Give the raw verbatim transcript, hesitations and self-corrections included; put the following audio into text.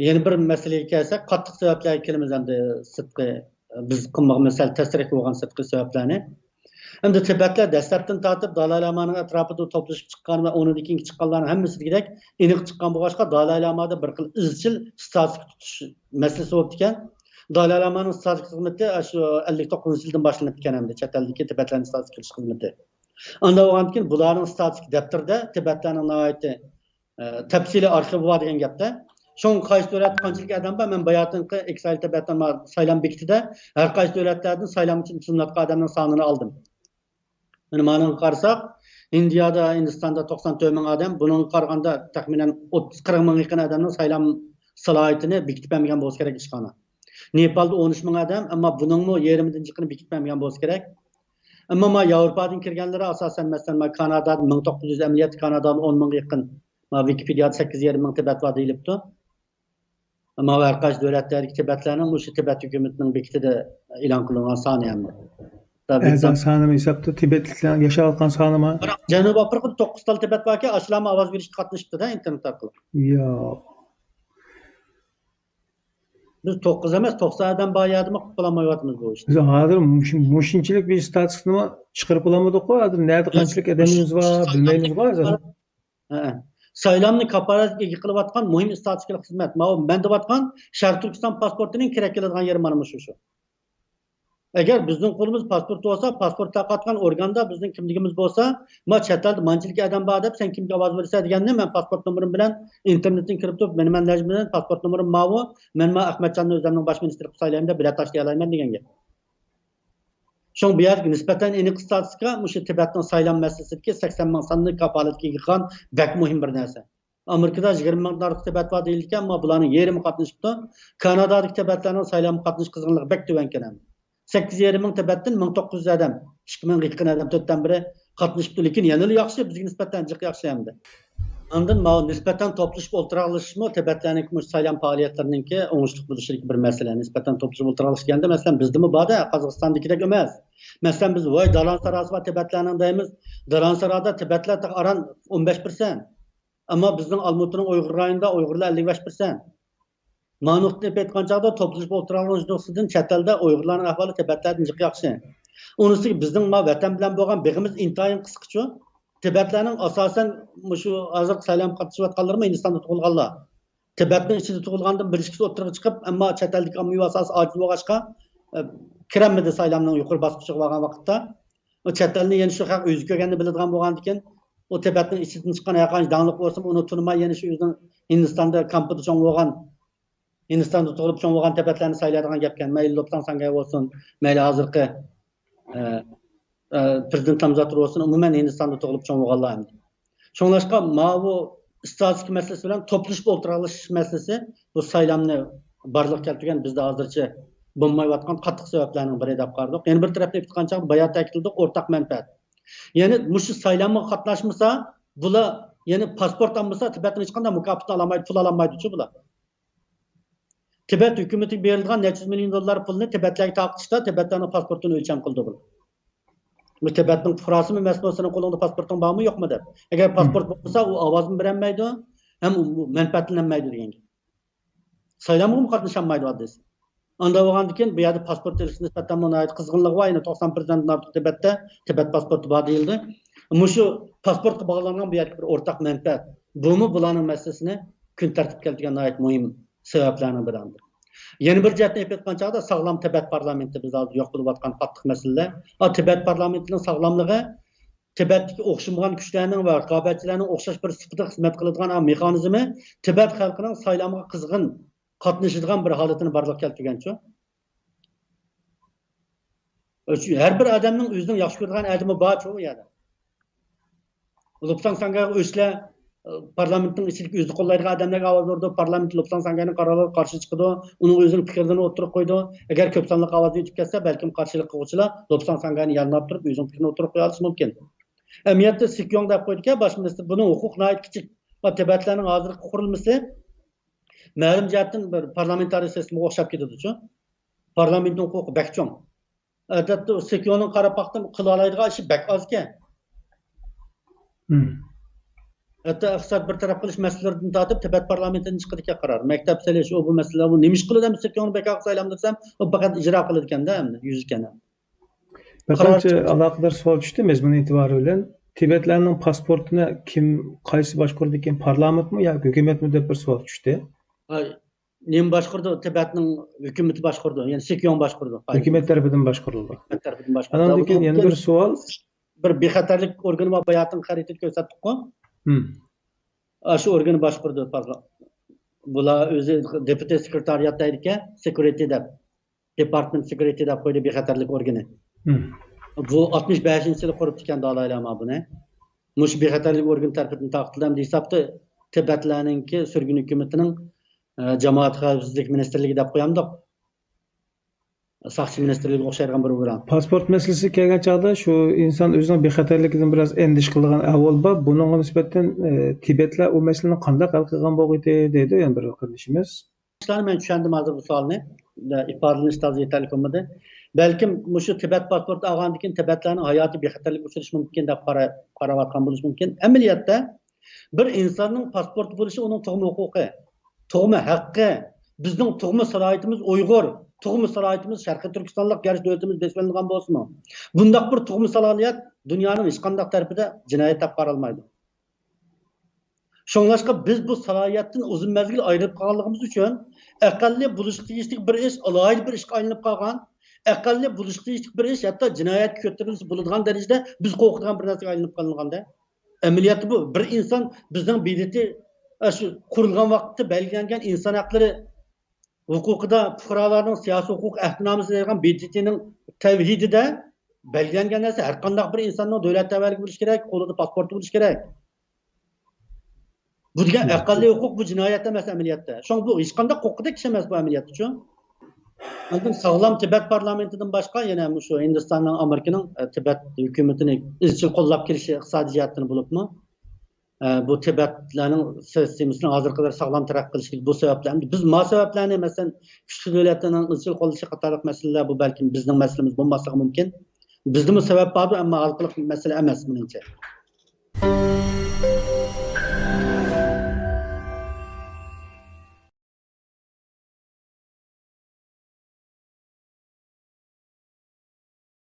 يەنە بىر مەسىلىگە كەلسەك، قاتتىق سەۋەبلەرگە كېلىمىز ئەمدى، سىرتقى، بىز قىلمىغىمىز سەل تەسرەك بولغان سىرتقى سەۋەبلەرنى. ئەمدى تىبەتلەر دەسلەپتىن تارتىپ دالاي لامانىڭ ئەتراپىدا توپلىشىپ چىققان ۋە ئۇنىڭدىن كېيىنكى چىققانلارنىڭ ھەممىسى دېگۈدەك ئېنىق چىققان بولغاچقا، دالاي لامادا بىر خىل ئىزچىل ستاتىكا تۇتۇش مەسىلىسى بولۇپتىكەن. دالاي لامانىڭ ستاتىكا خىزمىتى شۇ ئەللىك توققۇزىنچى يىلدىن باشلىنىپتىكەن ئەمدى، چەت ئەلدىكى تىبەتلەرنى ستاتىكا قىلىش خىزمىتى. ئانداق بولغاندىكىن بۇلارنىڭ ستاتىك دەپتىرىدە تىبەتلەرنىڭ ناھايىتى، ئە، تەپسىلىي ئارخىۋى بار دېگەن گەپتە. شۇڭا قايسى دۆلەتتە قانچىلىك ئادەم بار؟ مەن باياتىنقى ئېكسايل تىبەتنىڭ سايلام بېكىتىدە ھەر قايسى دۆلەتلەردىن سايلام ئۈچۈن تىزىملاتقان ئادەمنىڭ سانىنى ئالدىم. مانا مانىڭغا قارىساق، ھىندىيادا، ھىندىستاندا توقسان تۆت مىڭ ئادەم، بۇنىڭغا قارىغاندا تەخمىنەن ئوتتۇز، قىرىق مىڭغا يېقىن ئادەمنىڭ سايلام سالاھىيىتىنى بېكىتىپ بەرمىگەن بولسا كېرەك ئىشخانا. نېپالدا ئون ئۈچ مىڭ ئادەم، ئەمما بۇنىڭمۇ يېرىمىدىن جىقىنى بېكىتىپ بەرمىگەن بولسا كېرەك. ئەمما ما ياۋروپادىن كىرگەنلىرى ئاساسەن، مەسىلەن، ما كانادادا مىڭ توققۇز يۈز، ئەمەلىيەتتە كانادانىڭ ئون مىڭغا يېقىن، ما ۋىكىپېدىيادا سەككىز يېرىم مىڭ تىبەت بار دېيىلىپتۇ. ئەمما ھەر قايسى دۆلەتلەردىكى تىبەتلەرنىڭ مۇشۇ تىبەت ھۆكۈمىتىنىڭ بېكىتىدە ئېلان قىلىنغان سانى ھەم. ئەزا سانىمۇ ھېسابتا تىبەتلىكلەر ياشاۋاتقان سانىمۇ؟ بىراق جەنۇبىي ئافرىقىدا توققۇز تال تىبەت باركەن، ئاشۇلارمۇ ئاۋاز بېرىشكە قاتنىشىپتۇ-دە، ئىنتېرنېت ئارقىلىق. ياق. بىز توققۇز ئەمەس، توقسان ئادەم بار يەردىمۇ قىلالمايۋاتىمىز بۇ ئىشنى. بىز ھازىر مۇشۇ-، مۇشۇنچىلىك بىر ستاتىستىكىنى چىقىرىپ بولالمىدۇققۇ، ھازىر نەدە قانچىلىك ئادەمىمىز بار، بىلمەيمىزغۇ ھازىر. ھە. سايلامنى كاپالەتلىك ئىگە قىلىۋاتقان مۇھىم ستاتىستىكىلىق خىزمەت. ماۋۇ مەن دەۋاتقان شەرقىي تۈركىستان پاسپورتىنىڭ كېرەك كېلىدىغان يېرى مانا مۇشۇ شۇ. ئەگەر بىزنىڭ قولىمىزدا پاسپورت بولسا، پاسپورت تارقاتقان ئورگاندا بىزنىڭ كىملىكىمىز بولسا، ما چەت ئەلدە مانچىلىك ئادەم بار دەپ، سەن كىمگە ئاۋاز بېرىسەن دېگەندە، مەن پاسپورت نومۇرۇم بىلەن ئىنتېرنېتتىن كىرىپ تۇرۇپ، مېنى مەن نەجمىدىن، پاسپورت نومۇرۇم ماۋۇ، مەن ما ئەخمەتجاننى ئۆزۈمنىڭ باش مىنىستىرى قىلىپ سايلايمەن دەپ بېلەت تاشلىيالايمەن دېگەن گەپ. شۇڭا بۇ يەردىكى نىسبەتەن ئېنىق ستاتىستىكا مۇشۇ تىبەتنىڭ سايلام مەسىلىسىدىكى سەكسەن مىڭ ساننى كاپالەتكە ئىگە قىلغان بەك مۇھىم بىر نەرسە. ئامېرىكىدا يىگىرمە مىڭدىن ئارتۇق تىبەت بار دېيىلىدىكەن، ئەمما بۇلارنىڭ يېرىمى قاتنىشىپتۇ. كانادادىكى تىبەتلەرنىڭ سايلامغا قاتنىشىش قىزغىنلىقى بەك تۆۋەنكەن ئەمدى. سەككىز يېرىم مىڭ تىبەتتىن مىڭ توققۇز يۈز ئادەم، ئىككى مىڭغا يېقىن ئادەم، تۆتتىن بىرى قاتنىشىپتۇ. لېكىن يەنىلا ياخشى، بىزگە نىسبەتەن جىق ياخشى ئەمدى. ئاندىن ماۋۇ نىسبەتەن توپلىشىپ ئولتۇراقلىشىشمۇ تىبەتلەرنىڭكى مۇشۇ سايلام پائالىيەتلىرىنىڭكى ئوڭۇشلۇق بولۇشىدىكى بىر مەسىلە. نىسبەتەن توپلىشىپ ئولتۇراقلىشىش دېگەندە، مەسىلەن، بىزدىمۇ بار-دە، قازاقىستاندىكىدەك ئەمەس. مەسىلەن، بىز ۋاي دالان ساراسى بار تىبەتلەرنىڭ دەيمىز. دالان سارادا تىبەتلەر تېخى ئاران ئون بەش پىرسەنت. ئەمما بىزنىڭ ئالمۇتىنىڭ ئۇيغۇر رايونىدا ئۇيغۇرلار ئەللىك بەش پىرسەنت. مانا نۇقتىنى ئېلىپ ئېيتقان چاغدا توپلىشىپ ئولتۇراقلىشىش نۇقتىسىدىن چەت ئەلدە ئۇيغۇرلارنىڭ ئەھۋالى تىبەتلەردىن جىق ياخشى. ئۇنىڭ ئۈستىگە بىزنىڭ ما ۋەتەن بىلەن بولغان بېغىمىز ئىنتايىن قىسقىچۇ. تىبەتلەرنىڭ ئاساسەن مۇشۇ ھازىرقى سايلامغا قاتنىشىۋاتقانلىرىمۇ ھىندىستاندا تۇغۇلغانلار. تىبەتنىڭ ئىچىدە تۇغۇلغاندىن بىر ئىككىسى ئوتتۇرىغا چىقىپ، ئەمما چەت ئەلدىكى ئاممىۋى ئاساسى ئاجىز بولغاچقا، ئە، كىرەلمىدى سايلامنىڭ يۇقىرى باسقۇچىغا بارغان ۋاقىتتا. ئۇ چەت ئەلنى يەنە شۇ خەق ئۆزى كۆرگەننى بىلىدىغان بولغاندىكىن، ئۇ تىبەتنىڭ ئىچىدىن چىققان ھەرقانچە داڭلىق بولسىمۇ، ئۇنى تونۇماي يەنە شۇ ئۆزىنىڭ ھىندىستاندا كامپىدا چوڭ بولغان، ھىندىستاندا تۇغۇلۇپ چوڭ بولغان تىبەتلەرنى سايلايدىغان گەپكەن. مەيلى لوپساڭ ساڭگەي بولسۇن، مەيلى ھازىرقى، ئە، ئە، پىرېزىدېنت نامزاتلىرى بولسۇن، ئومۇمەن ھىندىستاندا تۇغۇلۇپ چوڭ بولغانلار ئەمدى. شۇڭلاشقا ماۋۇ ئىستاتىستىكا مەسىلىسى بىلەن توپلىشىپ ئولتۇراقلىشىش مەسىلىسى بۇ سايلامنى بارلىققا كەلتۈرگەن، بىزدە ھازىرچە بولمايۋاتقان قاتتىق سەۋەبلەرنىڭ بىرى دەپ قارىدۇق. يەنە بىر تەرەپتىن ئېيتقان چاغدا بايا تەكىتلىدۇق، ئورتاق مەنپەئەت. يەنى مۇشۇ سايلامغا قاتناشمىسا، بۇلار يەنى پاسپورت ئالمىسا، تىبەتتىن ھېچقانداق مۇكاپاتنى ئالالمايدۇ، پۇل ئالالمايدۇچۇ بۇلار. تىبەت ھۆكۈمىتىگە بېرىلىدىغان نەچچە يۈز مىليون دوللار پۇلنى تىبەتلەرگە تارقىتىشتا تىبەتلەرنىڭ پاسپورتىنى ئۆلچەم قىلىدۇ بۇلار. بۇ تىبەتنىڭ پۇقراسىمۇ ئەمەسمۇ، سېنىڭ قولۇڭدا پاسپورتۇڭ بارمۇ يوقمۇ دەپ. ئەگەر پاسپورت بولمىسا، ئۇ ئاۋازمۇ بېرەلمەيدۇ، ھەم ئۇ مەنپەئەتلىنەلمەيدۇ دېگەن گەپ. سايلامغىمۇ قاتنىشالمايدۇ ئاددىيسى. ئانداق بولغاندىكىن بۇ يەردە پاسپورت ئېلىشقا نىسبەتەن ناھايىتى قىزغىنلىق بار. يەنە توقسان پىرسەنتتىن ئارتۇق تىبەتتە تىبەت پاسپورتى بار دېيىلدى. مۇشۇ پاسپورتقا باغلانغان بۇ يەردىكى بىر ئورتاق مەنپەئەت. بۇمۇ بۇلارنىڭ مەسىلىسىنى كۈن تەرتىپكە كەلتۈرگەن ناھايىتى مۇھىم سەۋەبلەرنىڭ بىرى. يەنە بىر جەھەتتىن ئېلىپ ئېيتقان چاغدا ساغلام تىبەت پارلامېنتى بىزدە ھازىر يوق بولۇۋاتقان قاتتىق مەسىلىلەر. ئا، تىبەت پارلامېنتىنىڭ ساغلاملىقى تىبەتتىكى ئوخشىمىغان كۈچلەرنىڭ ۋە رىقابەتچىلەرنىڭ ئوخشاش بىر سۇپىدا خىزمەت قىلىدىغان مېخانىزمى تىبەت خەلقىنىڭ سايلامغا قىزغىن قاتنىشىدىغان بىر ھالىتىنى بارلىققا كەلتۈرگەنچۇ؟ ھەر بىر ئادەمنىڭ ئۆزىنىڭ ياخشى كۆرىدىغان ئادىمى بارچۇ ئۇ يەردە. لوپساڭ ساڭگايغا ئۆچلەر، ئە، پارلامېنتنىڭ ئىچىدىكى ئۆزىنى قوللايدىغان ئادەملەرگە ئاۋاز بېرىدۇ. پارلامېنت لوپساڭ ساڭگاينىڭ قارارلىرىغا قارشى چىقىدۇ. ئۇنىڭ ئۆزىنىڭ پىكرىنى ئوتتۇرىغا قويىدۇ. ئەگەر كۆپ سانلىق ئاۋازنى يېتىپ كەتسە، بەلكىم قارشىلىق قىلغۇچىلار لوپساڭ ساڭگاينى يانلاپ تۇرۇپ، ئۆزىنىڭ پىكرىنى ئوتتۇرىغا قويالىشى مۇمكىن. ئەمەلىيەتتە سىكيوڭ دەپ قويدىكەن باش مىنىستىر، بۇنىڭ ھوقۇقى ناھايىتى كىچىك. تىبەتلەرنىڭ ھازىرقى قۇرۇلمىسى مەلۇم جەھەتتىن بىر پارلامېنتارىي سىستېمىغا ئوخشاپ كېتىدۇچۇ. پارلامېنتنىڭ ھوقۇقى بەك چوڭ. ئادەتتە سىكيوڭنىڭ قاراپ باقتىم، قىلالايدىغان ئىشى بەك ئازكەن. مم. ھەتتا ئىقتىساد بىر تەرەپ قىلىش مەسىلىلىرىدىن تارتىپ تىبەت پارلامېنتىدىن چىقىدىكەن قارار. مەكتەپ سېلىش، ئۇ بۇ مەسىلىلەر، بۇ نېمە ئىش قىلىدۇ ئەمدى سېكيوڭنى بەك ئالقىش ئايلاندۇرسام، ئۇ پەقەت ئىجرا قىلىدىكەندە ئەمدى، يۈزىكەن. بىر قانچە ئالاقىدار سوئال چۈشتى مەزمۇن ئېتىبارى بىلەن. تىبەتلەرنىڭ پاسپورتىنى كىم، قايسى باشقۇرىدىكىن، پارلامېنتمۇ ياكى ھۆكۈمەتمۇ دەپ بىر سوئال چۈشتى. ھاي، نېمە باشقۇرىدۇ؟ تىبەتنىڭ ھۆكۈمىتى باشقۇرىدۇ، يەنى سېكيوڭ باشقۇرىدۇ. ھۆكۈمەت تەرىپىدىن باشقۇرۇلىدۇ. ھۆكۈمەت تەرىپىدىن باشقۇرىدۇ. ئانىڭدىن كېيىن يەنە بىر سوئال. بىر بىخەتەرلىك ئورگىنى بار، باياتىن خەرىتىدە كۆرسەتتۇققۇ. ھىم. ئاشۇ ئورگىنى باشقۇرىدۇ. بۇلار ئۆزى دېپۇتى سېكرېتارىيات دەيدىكەن، سېكيۇرىتى دەپ. دېپارتمېنت سېكيۇرىتى دەپ قويدى، بىخەتەرلىك ئورگىنى. ھىم. بۇ ئاتمىش بەشىنچى يىلى قۇرۇپتىكەن دالاي لاما بۇنى. مۇشۇ بىخەتەرلىك ئورگىنى تەرىپىدىن تارقىتىلدى. ئەمدى ھېسابتا تىبەتلەرنىڭكى سۈرگۈن ھۆكۈمىتىنىڭ، ئە، جامائەت خەۋپسىزلىك مىنىستىرلىكى دەپ قويامدۇق. ساقچى مىنىستىرلىكىگە ئوخشايدىغان بىر ئورگان. پاسپورت مەسىلىسىگە كەلگەن چاغدا شۇ ئىنسان ئۆزىنىڭ بىخەتەرلىكىدىن بىراز ئەندىشە قىلىدىغان ئەھۋال بار. بۇنىڭغا نىسبەتەن، ئە، تىبەتلەر ئۇ مەسىلىنى قانداق ھەل قىلغان بولغىيتى دەيدۇ يەنە بىر قېرىندىشىمىز. ئىشلارنى مەن چۈشەندىم ھازىر بۇ سوئالنى. ئىپادىلىنىش تازا يېتەرلىك بولمىدى. بەلكىم مۇشۇ تىبەت پاسپورتى ئالغاندىن كېيىن تىبەتلەرنىڭ ھاياتى بىخەتەرلىككە ئۇچرىشى مۇمكىن دەپ قارا-، قاراۋاتقان بولۇشى مۇمكىن. ئەمەلىيەتتە بىر ئىنساننىڭ پاسپورتى بولۇشى ئۇنىڭ تۇغما ھوقۇقى، تۇغما ھەققى. بىزنىڭ تۇغما سالاھىيىتىمىز ئۇيغۇر، تۇغما سالاھىيىتىمىز شەرقىي تۈركىستانلىق، گەرچە دۆلىتىمىز بېسىۋېلىنغان بولسىمۇ. بۇنداق بىر تۇغما سالاھىيەت دۇنيانىڭ ھېچقانداق تەرىپىدە جىنايەت دەپ قارالمايدۇ. شۇڭلاشقا بىز بۇ سالاھىيەتتىن ئۇزۇن مەزگىل ئايرىلىپ قالغانلىقىمىز ئۈچۈن ئەقەللىي بولۇشقا تېگىشلىك بىر ئىش ئالاھىدە بىر ئىشقا ئايلىنىپ قالغان، ئەقەللىي بولۇشقا تېگىشلىك بىر ئىش ھەتتا جىنايەتكە كۆتۈرۈلسە بولىدىغان دەرىجىدە بىز قورقىدىغان بىر نەرسىگە ئايلىنىپ قالغاندا. ئەمەلىيەتتە بۇ بىر ئىنسان بىزنىڭ ب د ت شۇ قۇرۇلغان ۋاقىتتا بەلگىلەنگەن ئىنسان ھەقلىرى ھوقۇقىدا پۇقرالارنىڭ سىياسىي ھوقۇق ئەھدىنامىسى دەيدىغان ب د ت نىڭ تەۋھىدىدە بەلگىلەنگەن نەرسە ھەر قانداق بىر ئىنساننىڭ دۆلەت تەۋەلىكى بولۇشى كېرەك، قولىدا پاسپورتى بولۇشى كېرەك. بۇ دېگەن ئەقەللىي ھوقۇق، بۇ جىنايەت ئەمەس ئەمەلىيەتتە. شۇڭا بۇ ھېچقانداق قورققۇدەك ئىش ئەمەس بۇ ئەمەلىيەتتىچۇ. ئاندىن ساغلام تىبەت پارلامېنتىدىن باشقا يەنە مۇشۇ ھىندىستاننىڭ، ئامېرىكىنىڭ، ئە، تىبەت ھۆكۈمىتىنى ئىزچىل قوللاپ كېلىشى ئىقتىسادىي جەھەتتىن بولۇپمۇ، ئە، بۇ تىبەتلەرنىڭ سىستېمىسىنىڭ ھازىرقى قەدەر ساغلام تەرەققىي قىلىشىدىكى بۇ سەۋەبلەر. بىز ما سەۋەبلەرنى، مەسىلەن، كۈچلۈك دۆلەتلەرنىڭ ئىزچىل قوللىشى قاتارلىق مەسىلىلەر، بۇ بەلكىم بىزنىڭ مەسىلىمىز بولماسلىقى مۇمكىن. بىزدىمۇ سەۋەب باردۇ، ئەمما ھالقىلىق مەسىلە ئەمەس، مېنىڭچە.